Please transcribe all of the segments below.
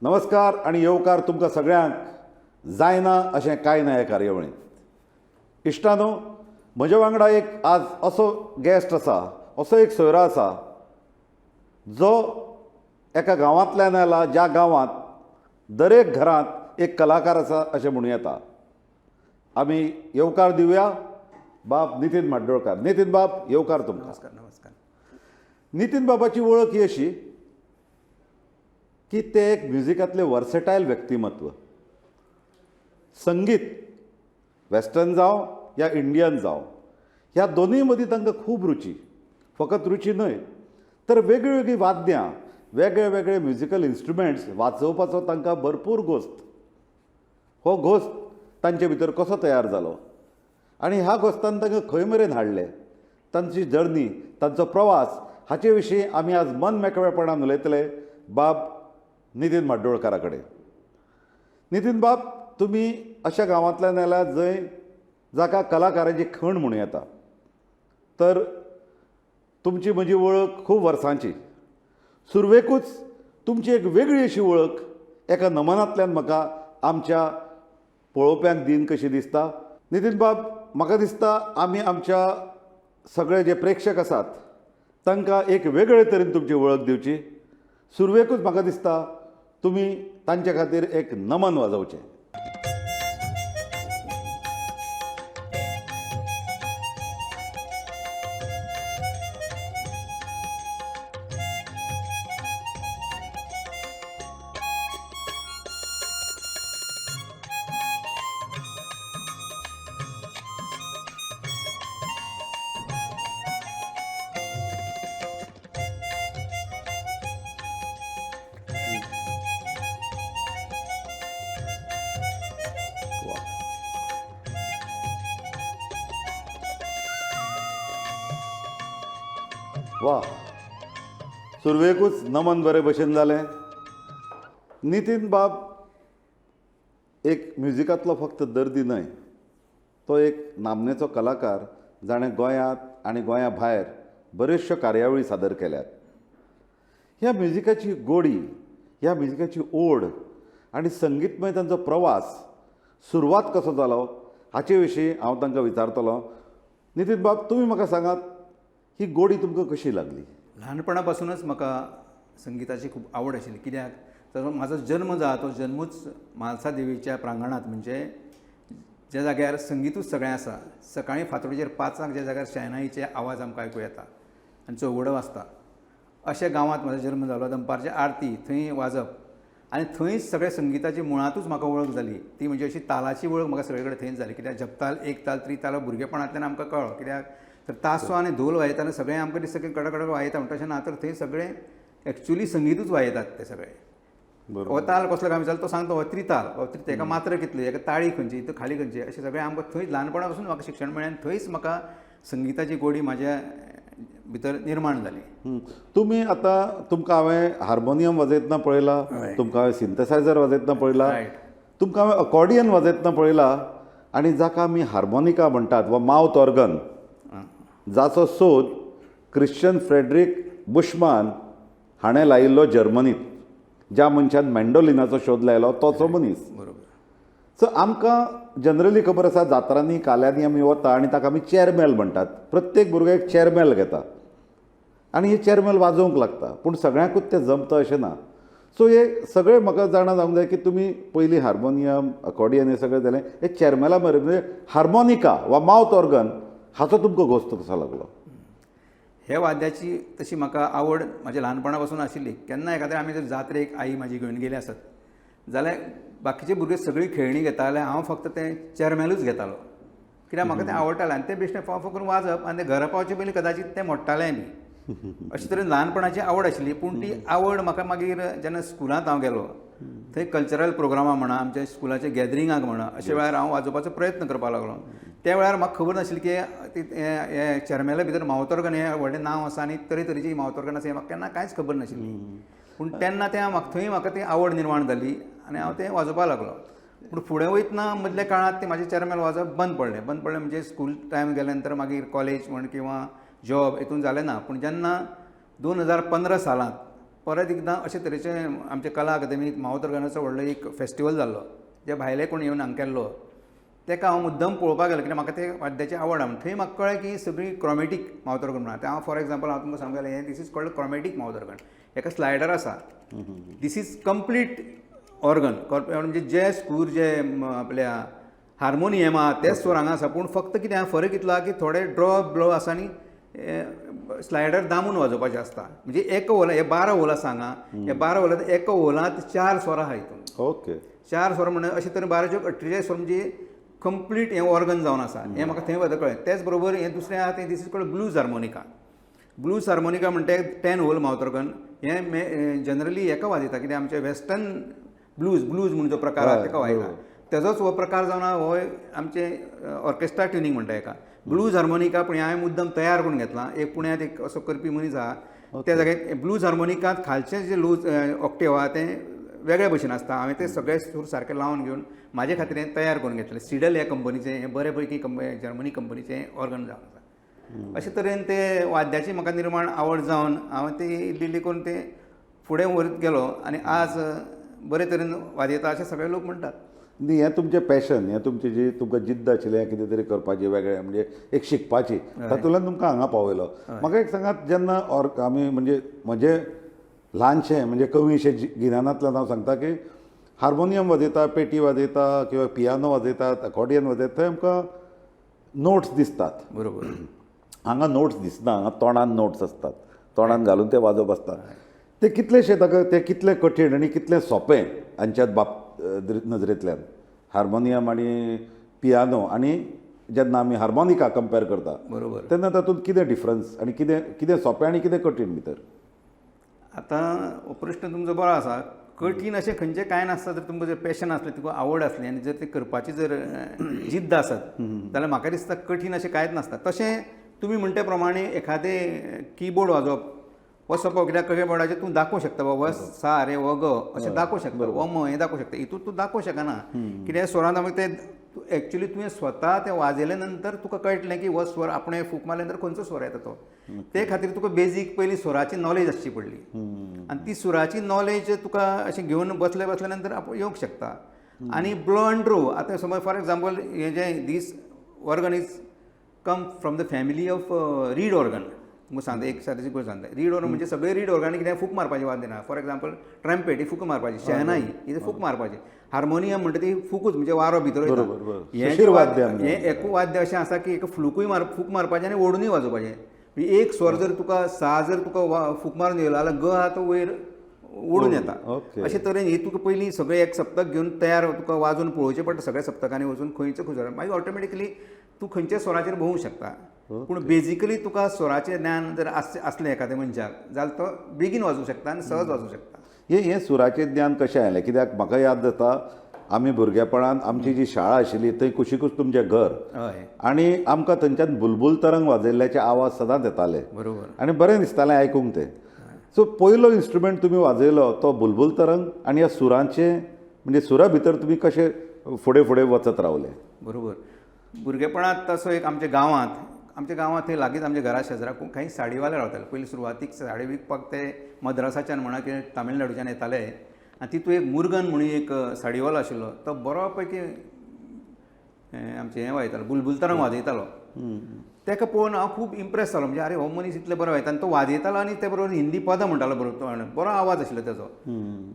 नमस्कार आनी येवकार तुमकां सगळ्यांक जायना अशें कांय ना हे कार्यावळींत. इश्टानो, म्हज्या वांगडा एक आज असो गॅस्ट आसा, असो एक सोयरो आसा जो एका गांवांतल्यान आयला ज्या गांवांत दरेक घरांत एक कलाकार आसा अशें म्हणूं येता. आमी येवकार दिवया बाब नितीन म्हाड्डोळकार. नितीन बाब, येवकार तुमकां. नमस्कार. नमस्कार. नितीन बाबाची वळख ही अशी की ते एक म्युजिकांतले वर्सटायल व्यक्तिमत्व. संगीत वेस्टर्न जावं या इंडियन जावं, ह्या दोनूय मदीं तांकां खूब रुची. फकत रुची न्हय तर वेगळीं वेगळीं वाद्यां, वेगळे वेगळे म्युजिकल इन्स्ट्रुमेंट्स वाजोवपाचो तांकां भरपूर गोस्त. हो गोस्त तांचे भितर कसो तयार जालो आनी ह्या गोस्तान तांकां खंय मेरेन हाडलें, तांची जर्नी, तांचो प्रवास, हाचे विशीं आमी आज मन मेकळेपणान उलयतले बाब नितीन म्हाड्डोळकारा कडेन. नितीन बाब, तुमी अशा गांवांतल्यान आयल्यात जंय जाका कलाकारांची खण म्हणूं येता. तर तुमची म्हजी वळख खूब वर्सांची. सुरवेकूच तुमची एक वेगळी अशी वळख एका नमनांतल्यान म्हाका आमच्या पळोवप्यांक दिन कशी दिसता. नितीन बाब, म्हाका दिसता आमी आमच्या सगळे जे प्रेक्षक आसात तांकां एक वेगळे तरेन तुमची वळख दिवची. सुरवेकूच म्हाका दिसता तुमी तांचे खातीर एक नमन वाजोवचें. वा, सुरवेकूच नमन बरे भशेन जालें. नितीन बाब एक म्युजिकांतलो फक्त दर्दी न्हय, तो एक नामनेचो कलाकार जाणें गोंयांत आनी गोंया भायर बऱ्योचश्यो कार्यावळी सादर केल्यात. ह्या म्युजिकाची गोडी, ह्या म्युजिकाची ओड आनी संगीतमय तांचो प्रवास सुरवात कसो जालो हाचे विशीं हांव तांकां विचारतलो. नितीन बाब, तुमी म्हाका सांगात, ही गोडी तुमकां कशी लागली? ल्हानपणापासूनच म्हाका संगिताची खूब आवड आशिल्ली. कित्याक तर म्हाजो जल्म जाला तो जल्मूच म्हालसा देवीच्या प्रांगणांत, म्हणजे ज्या जाग्यार संगितूच सगळें आसा. सकाळीं फांतोडेचेर 5 ज्या जाग्यार शेनायीचे आवाज आमकां आयकूं येता आनी चौगडो वाजता, अशा गांवांत म्हाजो जल्म जालो. दनपारची आरती थंय वाजप आनी थंयच सगळ्या संगिताची मुळांतूच म्हाका वळख जाली. ती म्हणजे अशी तालाची वळख म्हाका सगळे कडेन थंयच जाली. कित्याक झपताल, एक ताल, त्रिताल भुरगेपणांतल्यान आमकां कळ्ळो. कित्याक तर तासो आनी धोल वाजयतना सगळें आमकां दिसता की कडक कडक वाजयता म्हणटा, तशें ना, तर थंय सगळें एक्चुली संगितूच वाजयतात ते सगळे. हो ताल कसलो काय विचारलो तो सांगता हो त्रिताल, हो त्रिताल, एका मात्रा कितली, एका ताळी खंयची, तो खाली खंयची, अशें सगळें आमकां थंय ल्हानपणा पासून म्हाका शिक्षण मेळ्ळें आनी थंयच म्हाका संगिताची गोडी म्हाज्या भितर निर्माण जाली. तुमी आतां, तुमकां हांवें हार्मोनियम वाजयतना पळयला, तुमकां हांवें सिंथेसायझर वाजयतना पळयला, तुमकां हांवें अकॉर्डियन वाजयतना पळयला, आनी जाका आमी हार्मोनिका म्हणटात वा मावथ ऑर्गन, जाचो सोद क्रिश्चन फ्रेडरीक बुशमान हाणें लायिल्लो जर्मनीत, ज्या मनशान मँडोलिनाचो शोध लायलो तोचो मनीस. बरोबर. सो आमकां जनरली खबर आसा, जात्रांनी काल्यांनी आमी वता आनी ताका आमी चॅरमेल म्हणटात. प्रत्येक भुरगो एक चॅरमेल घेता आनी हे चॅरमेल वाजोवंक लागता, पूण सगळ्यांकूच तें जमता अशें ना. सो हे सगळें म्हाका जाणा जावंक जाय की तुमी पयलीं हार्मोनियम, अकॉर्डियन हें सगळें जालें, हे चॅरमेला मरे म्हणजे हार्मोनिका वा मावथ ऑर्गन हाचो तुमकां गोस्त कसो लागलो? ह्या वाद्याची तशी म्हाका आवड म्हाज्या ल्हानपणा पासून आशिल्ली. केन्ना एखाद्या आमी जर जात्रेक आई म्हाजी घेवन गेली आसत जाल्यार बाकीचे भुरगे सगळीं खेळणी घेताले, हांव फक्त तें चॅरमेलूच घेतालो. कित्याक म्हाका तें आवडटालें आनी तें बेश्टें फाव फाव करून वाजप आनी तें घरा पावचे पयलीं कदाचीत तें मोडटालें बी. अशे तरेन ल्हानपणाची आवड आशिल्ली. पूण ती आवड म्हाका मागीर जेन्ना स्कुलांत हांव गेलो थंय कल्चरल प्रोग्रामां म्हणा, आमच्या स्कुलाच्या गॅदरिंगाक म्हणा, अशे वेळार हांव वाजोवपाचो प्रयत्न करपाक लागलो. त्या वेळार म्हाका खबर नाशिल्ली की हे चॅरमेला भितर मावथ ऑर्गन हें व्हडलें नांव आसा आनी तरेतरेची मावथ ऑर्गन आसा हें म्हाका केन्ना कांयच खबर नाशिल्ली. पूण तेन्ना तें म्हाका थंय म्हाका ती आवड निर्माण जाली आनी हांव तें वाजोवपाक लागलो. पूण फुडें वयतना मदल्या काळांत तें म्हाजें चॅरमेल वाजप बंद पडलें. बंद पडलें म्हणजे स्कूल टायम गेल्या नंतर मागीर कॉलेज म्हण किंवां जॉब हितून जालें ना. पूण जेन्ना 2015 सालांत परत एकदां अशे तरेचें आमच्या कला अकादमीत मावथ ऑर्गनाचो व्हडलो एक फेस्टिवल जाल्लो, जे भायले कोण येवन हांगा केल्लो, तेका हांव मुद्दम पळोवपाक गेलो कित्याक म्हाका ते वाद्याची आवड आहा. थंय म्हाका कळ्ळें की सगळीं क्रोमेटीक मावथ ऑर्गन म्हणा. आतां हांव फॉर एग्जाम्पल हांव तुमकां सांगूंक गेल्यार हें this is called chromatic mouth organ. हेका स्लायडर आसा, this is complete organ. म्हणजे जे स्कूर जे आपल्या हार्मोनियम आहा तेच स्वर हांगा आसा, पूण फक्त कितें आहा फरक इतलो आहा की थोडे ड्रॉप ब्लो आसा आनी स्लायडर दामून वाजोवपाचें आसता. म्हणजे एक होल, हे 12 होल आसा हांगा, हे 12 होलांत एका होलांत 4 स्वर आहा हितून. ओके, 4 स्वर म्हणून अशें तरेन 12 चौक 48 स्वर म्हणजे कंप्लीट हें ऑर्गन जावन आसा. हें म्हाका थंय वता कळ्ळें. तेच बरोबर हें दुसरें आहा तें this is called blues harmonica. Blues harmonica म्हणटा 10 होल मावथ ऑर्गन. हें जनरली हेका वाजयता कित्याक आमचे वेस्टर्न ब्लूज ब्लूज म्हणून जो प्रकार आहा तेका वाजयता, तेजोच हो प्रकार जावन आहा. हो आमचे ऑर्केस्ट्रा ट्युनींग म्हणटा हेका ब्लूज हार्मोनिका. पूण हांवें मुद्दम तयार करून घेतला, एक पुण्यांत एक असो करपी मनीस आहा त्या जाग्यार. ब्लूज हार्मोनिकांत खालचें जे लूज ऑक्टेव आहा तें वेगळे भशेन आसता. हांवें ते सगळे सूर सारके लावन घेवन म्हाजे खातीर हें तयार करून घेतलें. सिडल ह्या कंपनीचें हें बरे पैकी जर्मनी कंपनीचें ऑर्गन जावन आसा. अशे तरेन ते वाद्याची म्हाका निर्माण आवड जावन हांवें ती इल्ली इल्ली करून ते फुडें व्हरत गेलो आनी आज बरे तरेन वाजयता अशें सगळे लोक म्हणटात. न्ही, हें तुमचें पॅशन, हें तुमची जी तुमकां जिद्द आशिल्ली कितें तरी करपाची वेगळें, म्हणजे एक शिकपाची, तातूंतल्यान तुमकां हांगा पावयलो. म्हाका एक सांगात, जेन्ना आमी म्हणजे म्हजें ल्हानशें म्हणजे कमीशें गिन्यानांतल्यान हांव सांगता की हार्मोनियम वाजयता, पेटी वाजयता किंवा पियानो वाजयतात, अकॉर्डियन वाजयता, थंय आमकां नोट्स दिसतात. बरोबर, हांगा नोट्स दिसना, हांगा तोंडान नोट्स आसतात, तोंडान घालून ते वाजोवप आसता. ते कितलेशे ताका ते कितलें कठीण आनी कितलें सोंपें हांच्यात बाब नजरेंतल्यान हार्मोनियम आनी पियानो, आनी जेन्ना आमी हार्मोनिका कंपेर करता बरोबर, तेन्ना तातूंत कितें डिफरन्स आनी कितें कितें सोंपें आनी कितें कठीण भितर? आतां हो प्रश्न तुमचो बरो आसा. कठीण अशें खंयचें कांय नासता. जर तुमकां जर पॅशन आसलें, तुका आवड आसली आनी जर तें करपाची जर जिद्द आसत जाल्यार म्हाका दिसता कठीण अशें कांयच नासता. तशें तुमी म्हणटे प्रमाणे एखादें किबोर्ड वाजोवप हो सोंपो, कित्याक किबोर्डाचेर तूं दाखोवंक शकता बाबा सा रे हो ग अशें दाखोवंक शकता, हो म हें दाखोवंक शकता. हितून तूं दाखोवंक शकना कित्याक स्वरान मागीर तें एक्चुली तुवें स्वता तें वाजयले नंतर तुका कळटलें की हो स्वर आपणें फूक मारले नंतर खंयचो स्वर येता तो. ते खातीर तुका बेजीक पयलीं स्वराची नॉलेज आसची पडली आनी ती सुराची नॉलेज तुका अशें घेवन बसले बसले नंतर आपूण येवंक शकता. आनी ब्लो अँड ड्रो आतां समज फॉर एग्जाम्पल हें जें this organ is come from the family of reed organ. तुमकां सांगता एक सादेशी गोश्ट सांगता. रीड ऑर्गन म्हणजे सगळे रीड ऑर्गन कितें फूक मारपाची वाद्य ना. फॉर एग्जाम्पल ट्रम्पेट ही फूक मारपाची, शेहनाई ही फूक मारपाची, हार्मोनियम म्हणटा ती फुकूच म्हणजे वारो भितर वयता. हें एक वाद्य अशें आसा की एक फ्लुकूय फूक मारपाचें आनी ओडूनय वाजोवपाचें. एक स्वर जर तुका सा जर तुका फूक मारून येयलो जाल्यार ग आहा तो वयर ओडून येता. अशे तरेन ही तुका पयलीं सगळें एक सप्तक घेवन तयार तुका वाजोवन पळोवचें पडटा सगळ्या सप्तकांनी वचून खंयचो खंयचो, मागीर ऑटोमॅटिकली तूं खंयच्या स्वराचेर भोंवूंक शकता. पूण बेजिकली तुका स्वराचें ज्ञान जर आसलें एखाद्या मनशाक जाल्यार तो बेगीन वाजोवंक शकता आनी सहज वाजोवंक शकता. हें सुराचें ज्ञान कशें आयलें? कित्याक म्हाका याद जाता आमी भुरगेपणान आमची जी शाळा आशिल्ली थंय कुशिकूच तुमचें घर, आनी आमकां थंयच्यान बुलबुल तरंग वाजयल्ल्याचे आवाज सदांच येताले. बरोबर, आनी बरें दिसतालें आयकूंक तें. सो पयलो इन्स्ट्रुमेंट तुमी वाजयलो तो बुलबुल तरंग, आनी ह्या सुरांचें म्हणजे सुरा भितर तुमी कशें फुडें फुडें वचत रावले? बरोबर, भुरगेपणांत तसो एक आमच्या गांवांत थंय लागींच आमच्या घरा शेजरा काही साडीवाले रावताले. पयलीं सुरवातीक साडी विकपाक ते मद्रासाच्यान म्हणा कितें तामिळनाडूच्यान येताले आनी तितूंत एक मुर्गन म्हणून एक साडीवालो आशिल्लो, तो बरो पैकी आमचें हें वाजयतालो, बुलबुल तरंग वाजयतालो. ताका पळोवन हांव खूब इम्प्रेस जालो, म्हणजे आरे हो मनीस इतले बरो वाजयता आनी तो वाजयतालो आनी ते बरोबर हिंदी पदां म्हणटालो, बरोबर बरो आवाज आशिल्लो तेजो.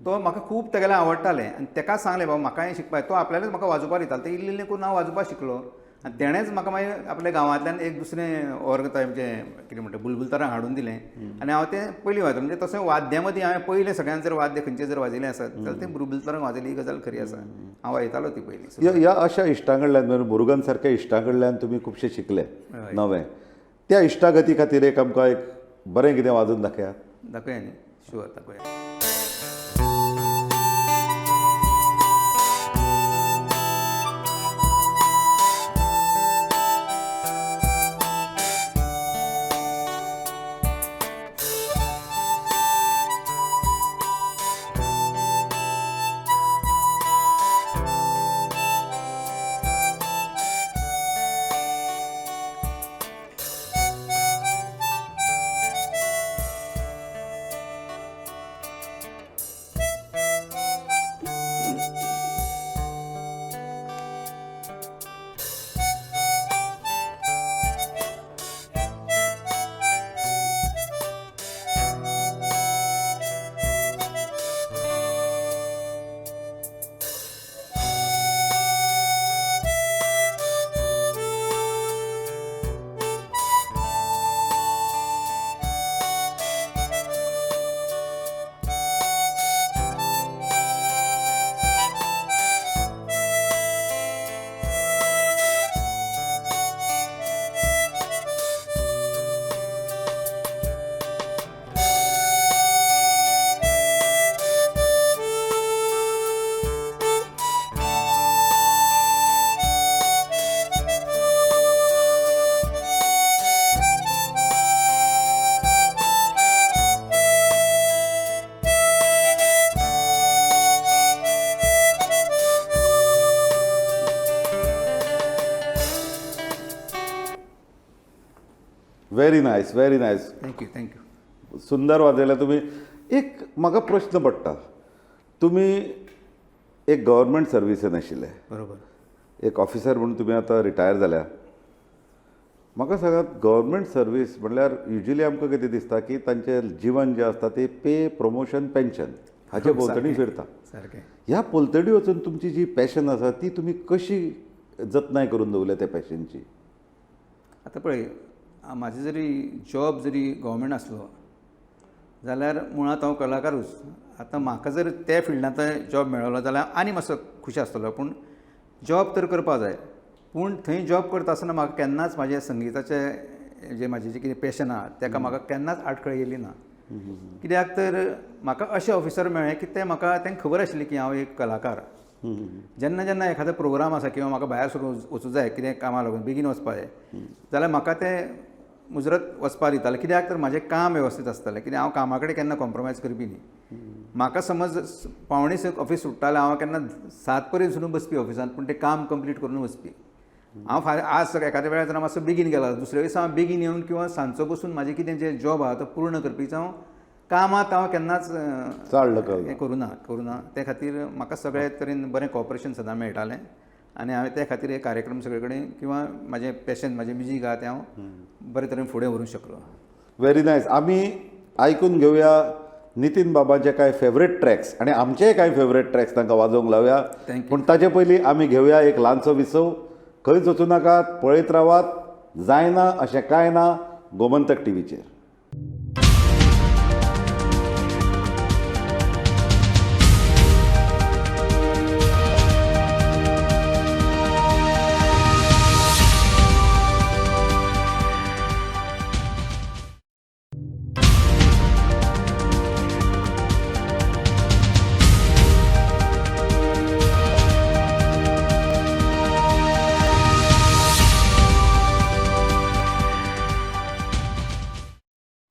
तो म्हाका खूब तेगेलें आवडटालें आनी ताका सांगलें बाबा म्हाका हें शिकपाक. तो आपल्यालेच म्हाका वाजोवपाक दितालो, तें इल्लें इल्लें करून हांव वाजोवपाक शिकलो आनी तेणेंच म्हाका मागीर आपल्या गांवांतल्यान एक दुसरें ऑर्ग म्हणजे कितें म्हणटा बुलबुल तरंग हाडून दिलें आनी हांव तें पयलीं वाजयता. म्हणजे तशें वाद्यां मदीं हांवें पयलें सगळ्यान जर वाद्य खंयचें जर वाजयलें आसत जाल्यार तें बुलबुल तरंग वाजयली ही गजाल खरी आसा, हांव वाजयतालो ती पयलीं. ह्या अशा इश्टां कडल्यान, मुरुगन सारक्या इश्टां कडल्यान तुमी खुबशें शिकले नवें, त्या इश्टागती खातीर एक आमकां एक बरें कितें वाजोवन दाखयात. दाखया न्ही, sure दाखया. Very nice, very nice. Thank you, thank you. सुंदर वाजयलें तुमी. एक म्हाका प्रश्न पडटा, तुमी एक गव्हर्मेंट सर्विसेन आशिल्ले, बरोबर, एक ऑफिसर म्हणून तुमी आतां रिटायर जाल्या. म्हाका सांगात, गव्हर्मेंट सर्वीस म्हणल्यार युजली आमकां कितें दिसता की तांचें जिवन जें आसता तें पे, प्रमोशन, पेन्शन हाचे भोंवतणी फिरता. सारकें. ह्या पलतडी वचून तुमची जी पॅशन आसा ती तुमी कशी जतनाय करून दवरल्या त्या पॅशनची? आतां पळय, म्हाजें जरी जॉब जरी गव्हर्मेंट आसलो जाल्यार मुळांत हांव कलाकारूच. आतां म्हाका जर त्या फिल्डांत जॉब मेळ्ळो जाल्यार आनी मातसो खुशी आसतलो, पूण जॉब तर करपा जाय. पूण थंय जॉब करता आसतना म्हाका केन्नाच म्हाजें संगिताचें जें म्हाजें जें कितें पॅशन आहा तेका म्हाका केन्नाच आडखळ येयली ना. कित्याक तर म्हाका अशें ऑफिसर मेळ्ळें की ते म्हाका तांकां खबर आशिल्ली की हांव एक कलाकार. जेन्ना जेन्ना एखादो प्रोग्राम आसा किंवा म्हाका भायर सरून वचूं जाय कितें कामाक लागून बेगीन वचपा जाय जाल्यार म्हाका ते मुजरत वचपा दिताले. कित्याक तर म्हाजें काम वेवस्थीत आसतालें. कित्याक हांव कामा कडेन केन्ना कॉम्प्रोमायज करपी न्ही. म्हाका समज 5:45 ऑफीस सुट्टालें, हांव केन्ना 7 पर्यंत सुद्दां बसपी ऑफिसांत, पूण तें काम कंप्लीट करून वचपी. हांव आज एखाद्या वेळार जर मातसो बेगीन गेला दुसऱ्या दिसा हांव बेगीन येवन किंवा सांजचो बसून म्हाजें कितें जें जॉब आहा तो पूर्ण करपी. हांव कामांत हांव केन्नाच हें करूं ना. ते खातीर म्हाका सगळे तरेन बरें कॉपरेशन सदां मेळटालें आनी हांवें ते खातीर हे कार्यक्रम सगळे कडेन किंवा म्हाजें पॅशन म्हाजें म्युजीक आहा तें हांव बरे तरेन फुडें व्हरूंक शकलो. Very nice. आमी आयकून घेवया नितीन बाबाचे कांय फेवरेट ट्रॅक्स आनी आमचेय कांय फेवरेट ट्रॅक्स तांकां वाजोवंक लावया. Thank you. पूण ताचे पयलीं आमी घेवया एक ल्हानसो विसव. खंयच वचूं नाकात, पळयत रावात. जायना अशें कांय ना गोमंतक टिवीचेर.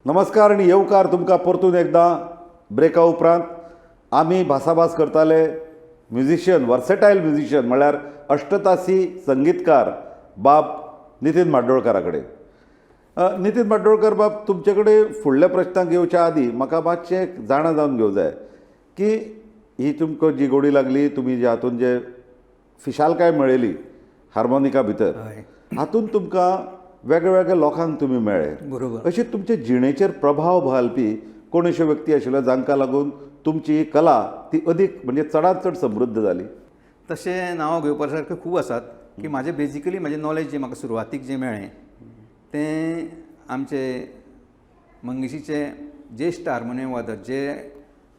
नमस्कार आनी येवकार तुमकां परतून एकदां. ब्रेका उपरांत आमी भासाभास करताले म्युजिशियन, वर्सेटायल म्युजिशियन म्हळ्यार अष्टतासी संगीतकार बाब नितीन म्हाड्डोळकारा कडेन. नितीन म्हाड्डोळकर बाब, तुमचे कडेन फुडल्या प्रश्नाक येवच्या आदीं म्हाका मातशें जाणा जावन घेवंक जाय की ही तुमकां जी गोडी लागली, तुमी जे हातून जे फिशालकाय मेळयली हार्मोनिका भितर, हातून तुमकां वेगळे वेगळे लोकांक तुमी मेळ्ळे. बरोबर. अशें तुमचे जिणेचेर प्रभाव घालपी कोण अश्यो व्यक्ती आशिल्ल्यो जांकां लागून तुमची ही कला ती अदीक म्हणजे चडांत चड समृद्ध जाली? तशें नांवां घेवपा सारकें खूब आसात की म्हाजें बेजिकली म्हाजें नॉलेज जें म्हाका सुरवातीक जें मेळ्ळें तें आमचे मंगेशीचे ज्येश्ठ हार्मोनियम वादक जे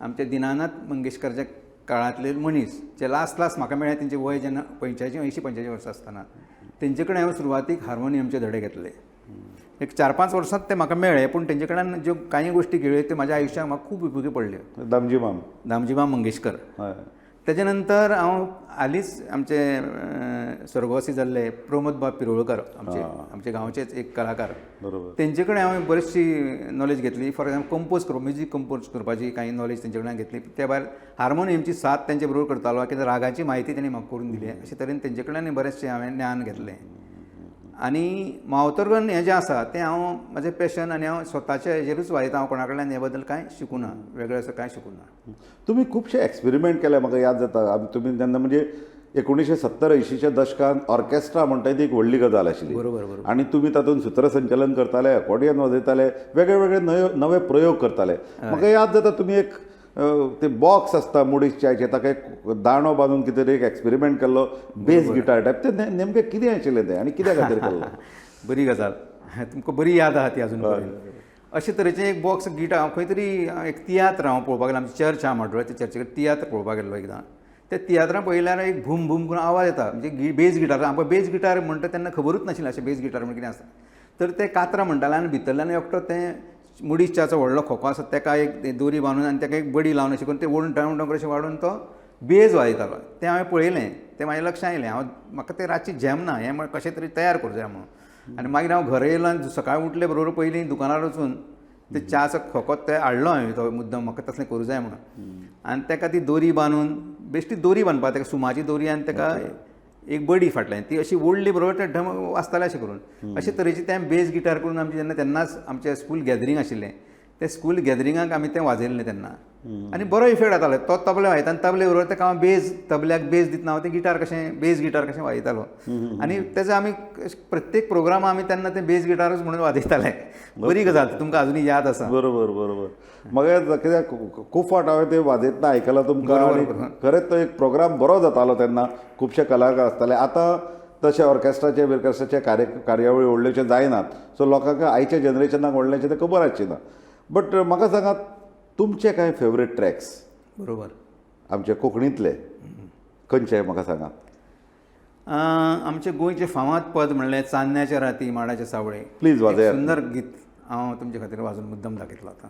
आमचे दिनानाथ मंगेशकराच्या काळांतले मनीस जे लास्ट लास्ट म्हाका मेळ्ळे, तेंचें वय जेन्ना 85 80 85 वर्सां आसतना तेंचे कडेन हांवें सुरवातीक हार्मोनियमचे धडे घेतले. एक 4-5 वर्सांत ते म्हाका मेळ्ळे, पूण तेंचे कडल्यान ज्यो कांय गोश्टी घेळ्यो त्यो म्हाज्या आयुश्याक म्हाका खूब उपयोगी पडल्यो. दामजी माम. दामजीमाम मंगेशकर. तेजे नंतर हांव हालींच आमचे स्वर्गवासी जाल्ले प्रमोद बाब पिरोळकर, आमचे आमचे गांवचेच एक कलाकार, तेंचे कडेन हांवें बरीचशी नॉलेज घेतली. फॉर एग्जाम्पल कंपोज करप, म्युजीक कंपोज करपाची कांय नॉलेज तेंचे कडल्यान घेतली. त्या भायर हार्मोनियमची साथ तेंचे बरोबर करतालो कित्याक रागाची म्हायती तेणी म्हाका करून दिली. अशे तरेन तेंचे कडल्यान बरेंचशें हांवें ज्ञान घेतलें. आनी मावतोर्गन हें जें आसा तें हांव म्हाजें पॅशन आनी हांव स्वताच्या हेजेरूच वाजयता. हांव कोणा कडल्यान हे बद्दल कांय शिकूना, वेगळें असो कांय शिकूना. तुमी खुबशे एक्सपेरिमेंट केले, म्हाका याद जाता. तुमी जेन्ना म्हणजे 1970-80च्या दशकान ऑर्केस्ट्रा म्हणटा ती एक व्हडली गजाल आशिल्ली. बरोबर बरोबर आनी तुमी तातूंत सुत्रसंचालन करताले, अकॉर्डियन वाजयताले, वेगळे वेगळे नवे नवे प्रयोग करताले. म्हाका याद जाता, तुमी एक ते बॉक्स आसता मुडीस च्यायचे, ताका एक दांडो बांदून कितें तरी एक एक्सपेरिमेंट केल्लो, बेस गिटार टायप. ते नेमकें कितें आशिल्लें तें आनी कित्या खातीर केल्लो? बरी गजाल, तुमकां बरी याद आहा ती अजून पर्यंत. अशे तरेचें एक बॉक्स गिटार हांव खंय तरी एक तियात्र हांव पळोवपाक गेलो, आमची चर्च आहा म्हाड्डोळा, त्या चर्ची कडेन तियात्र पळोवपाक गेल्लो एकदां. त्या तियात्रां पळयल्यार एक भूम भूम करून आवाज येता, म्हणजे बेज गिटार. आमकां बेज गिटार म्हणटा तेन्ना खबरूच नाशिल्लें अशें बेज गिटार म्हणून कितें आसता. तर ते कातरां म्हणटाले आनी भितरल्यान एकटो तें मुडीसच्याचो व्हडलो खोको आसा तेका एक दोरी बांदून आनी तेका एक बडी लावन अशें करून ते ओडून डावन डावन अशें वाडून तो बेज वाजयतालो. तें हांवें पळयलें, तें म्हाज्या लक्षांत आयलें. हांव म्हाका तें रातचें झेमना हें म्हळ्यार कशें तरी तयार करूं जाय म्हणून. आनी मागीर हांव घरा येयलो आनी सकाळीं उठले बरोबर पयलीं दुकानार वचून ते च्याचो खोको ते हाडलो हांवें, तो मुद्दम म्हाका तसलें करूं जाय म्हणून. आनी तेका ती दोरी बांदून, बेश्टी दोरी बांदपा, तेका सुमाची दोरी आनी तेका एक बडी फाटल्यान ती अशी ओडली बरोबर ते ढम वाजताले अशें करून. अशे तरेचे तें बेज गिटार करून आमचें जेन्ना तेन्नाच आमचें स्कूल गॅदरींग आशिल्लें तें स्कूल गॅदरिंगाक आमी तें वाजयल्लें तेन्ना आनी बरो इफेक्ट जातालो. तो तबले वाजयता आनी तबले बरोबर तेका हांव बेज तबल्याक बेज दितना हांव तें गिटार कशें बेज गिटार कशें वाजयतालो आनी तेजो आमी प्रत्येक प्रोग्रामा आमी तेन्ना तें बेज गिटारूच म्हणून वाजयताले. बरी गजाल तुमकां आजुनूय याद आसा. बरोबर बरोबर. म्हाका कित्याक खूब फावट हांवें तें वाजयतना आयकलां तुमकां आनी खरेंच तो एक प्रोग्राम बरो जातालो तेन्ना. खुबशे कलाकार आसताले. आतां तशें ऑर्केस्ट्राचे बिर्केस्ट्राचे कार्यावळी व्हडलेशे जायनात, सो लोकांक आयच्या जनरेशनाक व्हडलेशें तें खबर आसचें ना. बट म्हाका सांगात तुमचे कांय फेवरेट ट्रॅक्स? बरोबर. आमचे कोंकणींतले खंयचे म्हाका सांगात? आमचे गोंयचे फामाद पद म्हणलें चान्न्याच्या राती माडाचे सावळे. प्लीज वाजयात. सुंदर गीत हांव तुमचे खातीर वाजून मुद्दम दाखयतलो आतां.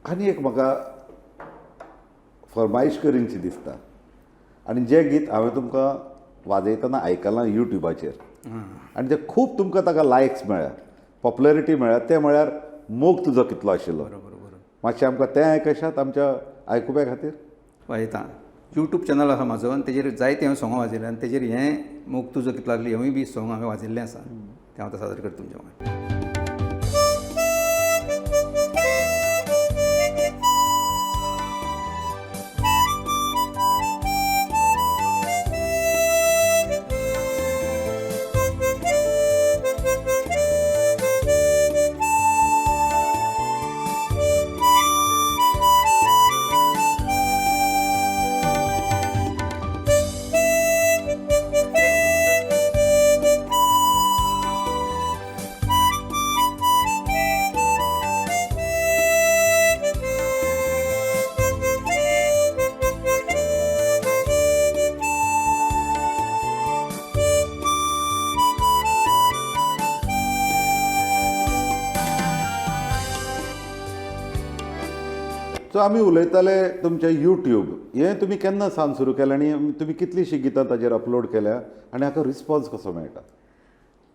आनी एक म्हाका फर्माईश करीनशी दिसता आनी जें गीत हांवें तुमकां वाजयतना आयकलां यूट्यूबाचेर आनी तें खूब तुमकां ताका लायक्स मेळ्ळ्या, पॉप्युलरिटी मेळ्ळ्या, तें म्हळ्यार मोग तुजो कितलो आशिल्लो. बरोबर. मातशें आमकां तें आयकशात आमच्या आयकुप्या खातीर? वाजयता. यूट्यूब चॅनल आसा म्हाजो आनी तेजेर जायते हांवें सोंगां वाजयल्या आनी तेजेर हें मोग तुजो कितलो आसलो हेंवूय बी सोंग हांवें वाजयल्लें आसा, तें हांव आतां सादर करता तुमच्या मुखार. सो आमी उलयताले तुमचें यूट्यूब हें तुमी केन्ना सावन सुरू केलें आनी तुमी कितलींशीं गितां ताजेर अपलोड केल्या आनी हाका रिस्पोन्स कसो मेळटा?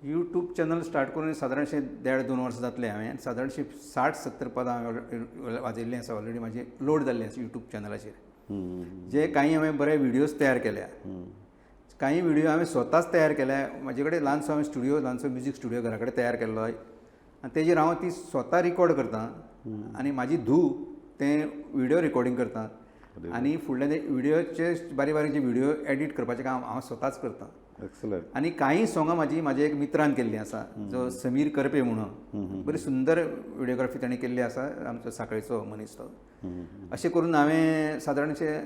यूट्यूब चॅनल स्टार्ट करून सादारणशें 1.5-2 वर्सां जातलें. हांवें सादारणशीं 60-70 पदां हांवें वाजयल्लीं आसा ऑलरेडी, म्हाजी लोड जाल्ली आसा यूट्यूब चॅनलाचेर. जे कांय हांवें बरे व्हिडियोज तयार केल्या, कांय व्हिडियो हांवें स्वताच तयार केल्या. म्हाजे कडेन ल्हानसो हांवें स्टुडियो, ल्हानसो म्युजीक स्टुडियो घरा कडेन तयार केल्लो आनी तेजेर हांव ती स्वता रिकॉर्ड करतां आनी म्हाजी धूव तें व्हिडियो रिकॉर्डिंग करता आनी फुडल्या ते व्हिडियोचे बारीक बारीक जे व्हिडियो एडिट करपाचें काम हांव स्वताच करतां. एक्सलंट. आनी कांय सोंगां म्हाजी म्हाज्या एक मित्रान केल्लीं आसा, जो समीर करपे म्हणून, बरी सुंदर व्हिडियोग्राफी ताणें केल्ली आसा, आमचो सांखळेचो मनीस तो. अशें करून हांवें सादारणशे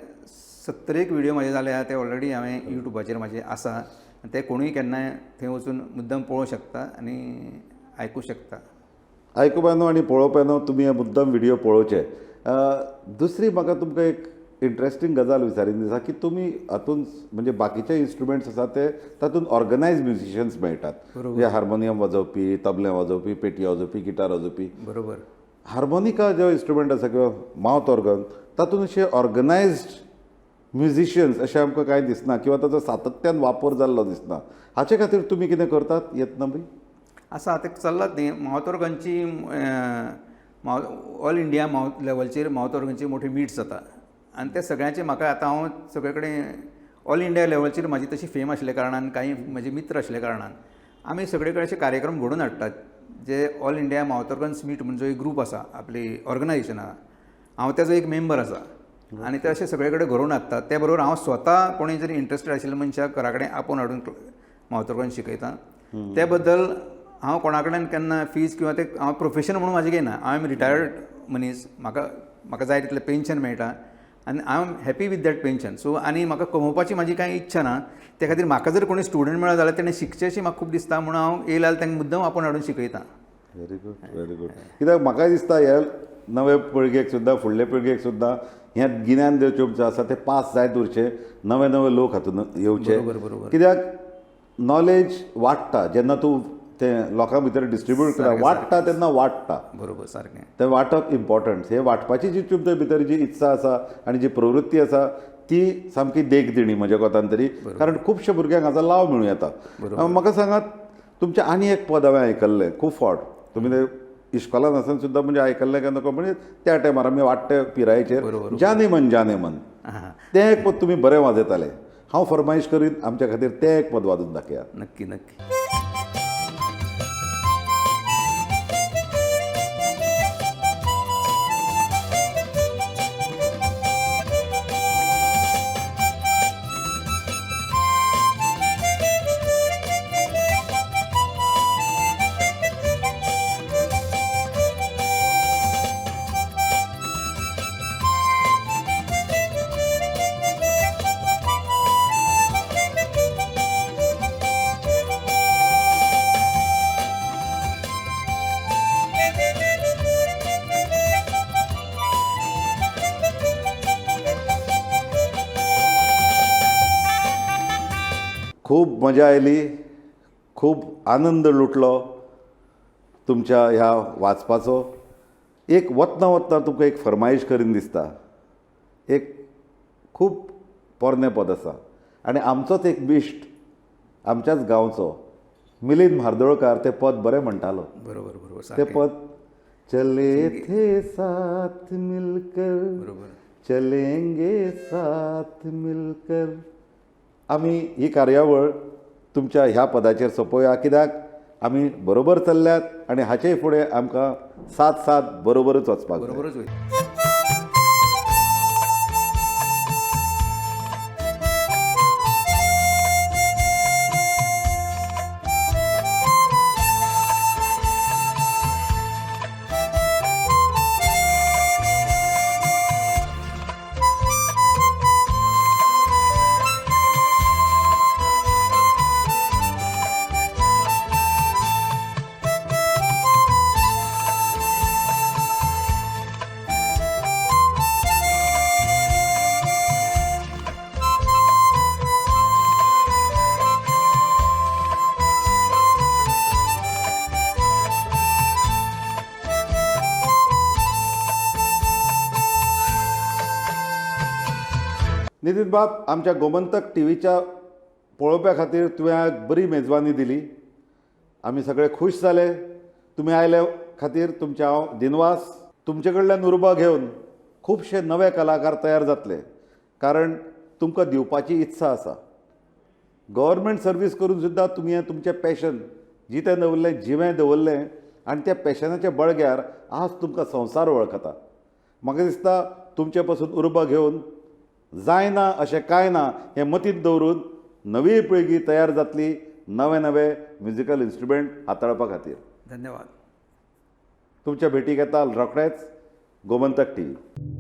70 व्हिडियो म्हाजे जाल्या, ते ऑलरेडी हांवें यूट्यूबाचेर म्हाजे आसा आनी ते कोणूय केन्नाय थंय वचून मुद्दम पळोवंक शकता आनी आयकूं शकता. आयकुप्यानो आनी पळोवप्यानो तुमी हे मुद्दम व्हिडियो पळोवचे. दुसरी म्हाका तुमकां एक इंट्रस्टींग गजाल विचारीन दिसा की तुमी हातूंत म्हणजे बाकीचे इन्स्ट्रुमेंट्स आसा ते तातूंत ऑर्गनायज म्युजिशियन्स मेळटात, म्हणजे हार्मोनियम वाजोवपी, तबलें वाजोवपी, पेटी वाजोवपी, गिटार वाजोवपी. बरोबर. हार्मोनिका जो इन्स्ट्रुमेंट आसा किंवा मावथ ऑर्गन तातूंत अशे ऑर्गनायज्ड म्युजिशियन्स अशें आमकां कांय दिसना किंवा ताचो सातत्यान वापर जाल्लो दिसना. हाचे खातीर तुमी कितें करतात यत्न बी आसा? ते चल्लात न्ही मावथ ऑर्गनची ऑल इंडिया मावथ लेवलचेर मावथ ऑर्गनची मोठी मिट्स जाता आनी ते सगळ्यांचे म्हाका आतां हांव सगळे कडेन ऑल इंडिया लेवलचेर म्हाजी तशी फेम आशिल्ल्या कारणान, कांय म्हजे मित्र आशिल्ल्या कारणान आमी सगळे कडेन अशे कार्यक्रम घडोवन हाडटात जे all India mouth organs meet म्हणून जो एक ग्रूप आसा, आपली ऑर्गनायजेशन आसा, हांव तेजो एक मेंबर आसा आनी ते अशे सगळे कडेन घडोवन हाडटात. ते बरोबर हांव स्वता कोणी जर इंट्रस्टेड आशिल्ल्या मनशाक घरा कडेन आपोवन हाडून मावथ ऑर्गन शिकयता. ते बद्दल हांव कोणा कडेन केन्ना फीज किंवा ते हांव प्रोफेशन म्हणून म्हाजें घेयना. हांव रिटायर्ड मनीस, म्हाका म्हाका जाय तितलें पेन्शन मेळटा. आनी I am happy with that pension. So आनी म्हाका कमोवपाची म्हाजी कांय इच्छा ना, त्या खातीर म्हाका जर कोणी स्टुडंट मेळत जाल्यार तेणें शिकचें अशें म्हाका खूब दिसता, म्हणून हांव येयलें जाल्यार तांकां मुद्दम आपोवन हाडून शिकयता. Very good, very good. कित्याक म्हाकाय दिसता हे नवे पिळगेक सुद्दां, फुडले पिळगेक सुद्दां हें गिन्यान जें आसा तें पास जायत उरचें, नवे नवे लोक हातूंत येवचे. बरोबर बरोबर. कित्याक नॉलेज वाडटा जेन्ना तूं तें लोकां भितर डिस्ट्रिब्यूट करता, वाडटा तेन्ना वाडटा. बरोबर, सारकें. तें वांटप इम्पॉर्टंट. हें वांटपाची जी तुमच्या भितर जी इत्सा आसा आनी जी प्रवृत्ती आसा ती सामकी देख दिणी म्हज्या कोतान तरी, कारण खुबशे भुरग्यांक हाचो लाव मेळूं येता. म्हाका सांगात, तुमचें आनी एक पद हांवें आयकल्लें खूब फावट, तुमी तें इश्कोलान आसतना सुद्दां म्हणजे आयकल्लें काय नको, म्हणजे त्या टायमार आमी वाडटे पिरायेचेर जाने मन जाने मन तें एक पद तुमी बरें वाजयताले. हांव फरमाईश करीन आमच्या खातीर तें एक पद वाजून दाखयात. नक्की नक्की. खूब मजा आयली, खूब आनंद लुटलो तुमच्या ह्या वाचपाचो. एक वतना वतना तुमकां एक फरमाईश करीन दिसता, एक खूब पोरणें पद आसा आनी आमचोच एक इश्ट, आमच्याच गांवचो मिलिंद म्हार्दोळकार तें पद बरें म्हणटालो. बरोबर बरोबर. तें पद चले थे साथ मिलकर, बरोबर, चलेंगे साथ मिलकर. आमी ही कार्यावळ तुमच्या ह्या पदाचेर सोंपोवया, कित्याक आमी बरोबर चल्ल्यात आनी हाचेय फुडें आमकां साथ साथ बरोबरच वचपाक जाय. बरोबरच वयता. नितीन बाब, आमच्या गोमंतक टीव्हीच्या पळोवप्या खातीर तुवें बरी मेजवानी दिली, आमी सगळे खूश जाले. तुमी आयले खातीर तुमचें हांव दिनवास. तुमचे कडल्यान उर्बा घेवन खुबशे नवे कलाकार तयार जातले, कारण तुमकां दिवपाची इत्सा आसा. गव्हर्मेंट सर्वीस करून सुद्दां तुमी हें तुमचें पॅशन जितें दवरलें, जिवें दवरलें आनी त्या पॅशनाच्या बळग्यार आज तुमकां संवसार वळखता. म्हाका दिसता तुमचे पासून उर्बा घेवन जायना अशें कांय ना हें मतींत दवरून नवी पिळगी तयार जातली नवे नवे म्युजिकल इन्स्ट्रुमेंट हाताळपा खातीर. धन्यवाद. तुमच्या भेटीक येता रोखडेच गोमंतक टीव्ही.